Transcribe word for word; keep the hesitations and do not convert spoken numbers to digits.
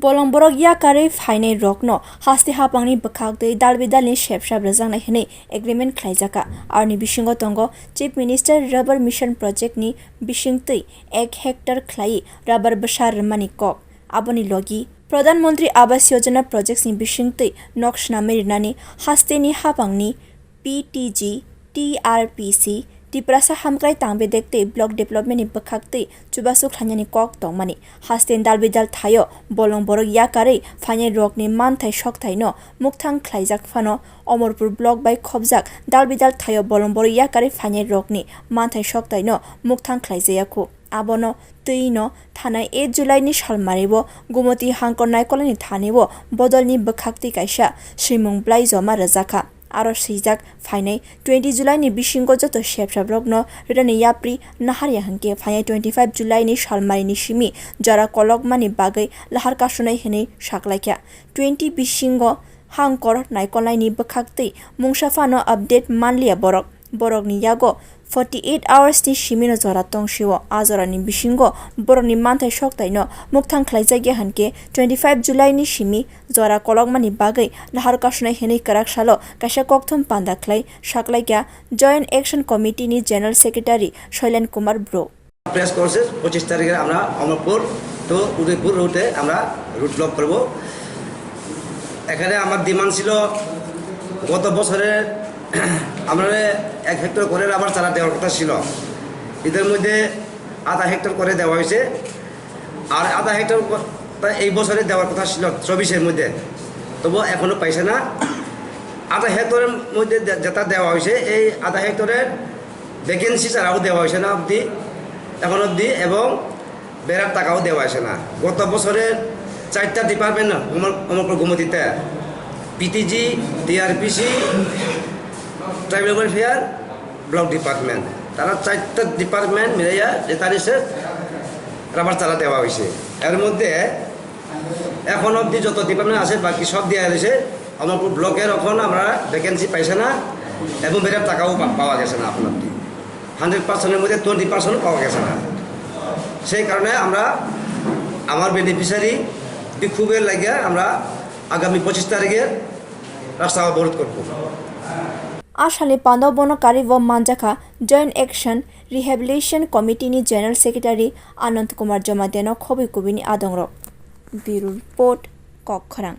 Bolong borok yakarwi phainai rokno haste hapangni bwkhak twi dalbidalni sepsap rwjaknai hwnwi agreement khlaijakha. Aroni bisingo tongo Chief Minister Rubber Mission Project ni bisingtwi ek hectare khlaiwi rubber bwsa rwmani kok. Aboni logi Pradhan Mantri Awas Yojana projects ni bisingtwi nok swnamwi rwnani hasteni hapangni P T G, T R P C, Tiprasa Hamkrai Tangbedek tei Block Development ni bwkhak twi chubachu khlainani kok tongmani. Haste dalbidal thaio bolong borok yakarwi phainai rokni manthai sokthai no mukthang khlaijak phano Omorpur Block bai khopjak dalbidal thaio bolong borok yakarwi phainai rokni manthai sokthai no mukthang khlaijaya khu. Abono twi no thanai eight July ni salmari o Gumoti Hangkor Naikolani thani o bodolni bwkhak twi kaisa swimung blai joma rwjakha. Aro swijak phainai twenty July ni bisingo joto sepsap rokno rwnani yapri naharya hwnkhe phainai twenty five July ni salmari ni simi jora kolokmani bagwi lahar kasunai hwnwi saklaikha. Twenty bisingo Hangkor Naikolnaini bwkhak twi mungsa phano update manliya borok. Borokni yago forty eight hours ni simi no jora tongsio. A jora ni bisingo borokni manthai sokthai no mukthang khlaijakya hwnkhe twenty five July ni simi jora kolokmani bagwi lahar kasunai hwnwi kwrak salo kaisa kokthum panda khlai saklaikha Joint Action Committee ni General Secretary Shailen Kumar Bro. Press করছে, পঁচিশ তারিখে আমরা অমরপুর টু উদয়পুর রুটে আমরা root block করব। এখানে আমার ডিমান্ড ছিল, গত বছরে আমরা এক হেক্টর করে রাবার চারা দেওয়ার কথা ছিল, ইতিমধ্যে আধা হেক্টর করে দেওয়া হয়েছে। আর আধা হেক্টর ক-, তা এই বছরে দেওয়ার কথা ছিল চব্বিশের মধ্যে, তবুও এখনো পাইছে না। আধা হেক্টরের মধ্যে যে-, যেটা দেওয়া হয়েছে, এই আধা হেক্টরের ভ্যাকেন্সি ছাড়াও দেওয়া হয়েছে না অবধি, এখন অবধি, এবং বেড়ার টাকাও দেওয়া হয়েছে না। গত বছরের চারটা ডিপার্টমেন্ট অমর-, অমরপুর গোমতীতে, PTG, TRPC, tribal welfare, block department, তারা চারটা ডিপার্টমেন্ট মিলাইয়া যে তারিখে রাবার চারা দেওয়া হয়েছে। এর মধ্যে এখন অবধি যত ডিপার্টমেন্ট আছে বাকি সব দেওয়া হয়েছে। অমরপুর ব্লকের এখন আমরা ভ্যাকেন্সি পাইছে না এবং বেড়ার টাকাও পা-, পাওয়া গেছে না এখন অবধি। হান্ড্রেড পার্সেন্টের মধ্যে টোয়েন্টি পার্সেন্ট পাওয়া গেছে না। সেই কারণে আমরা, আমার বেনিফিশিয়ারি বিক্ষোভের লাগিয়া আমরা আগামী পঁচিশ তারিখে রাস্তা অবরোধ করব। A salni panda bono karwi bo manjakha Joint Action Rehabilitation Committee ni General Secretary Anand Kumar Jamatia no khobwi kubini adongrok. Bureau Report, Kokkhorang.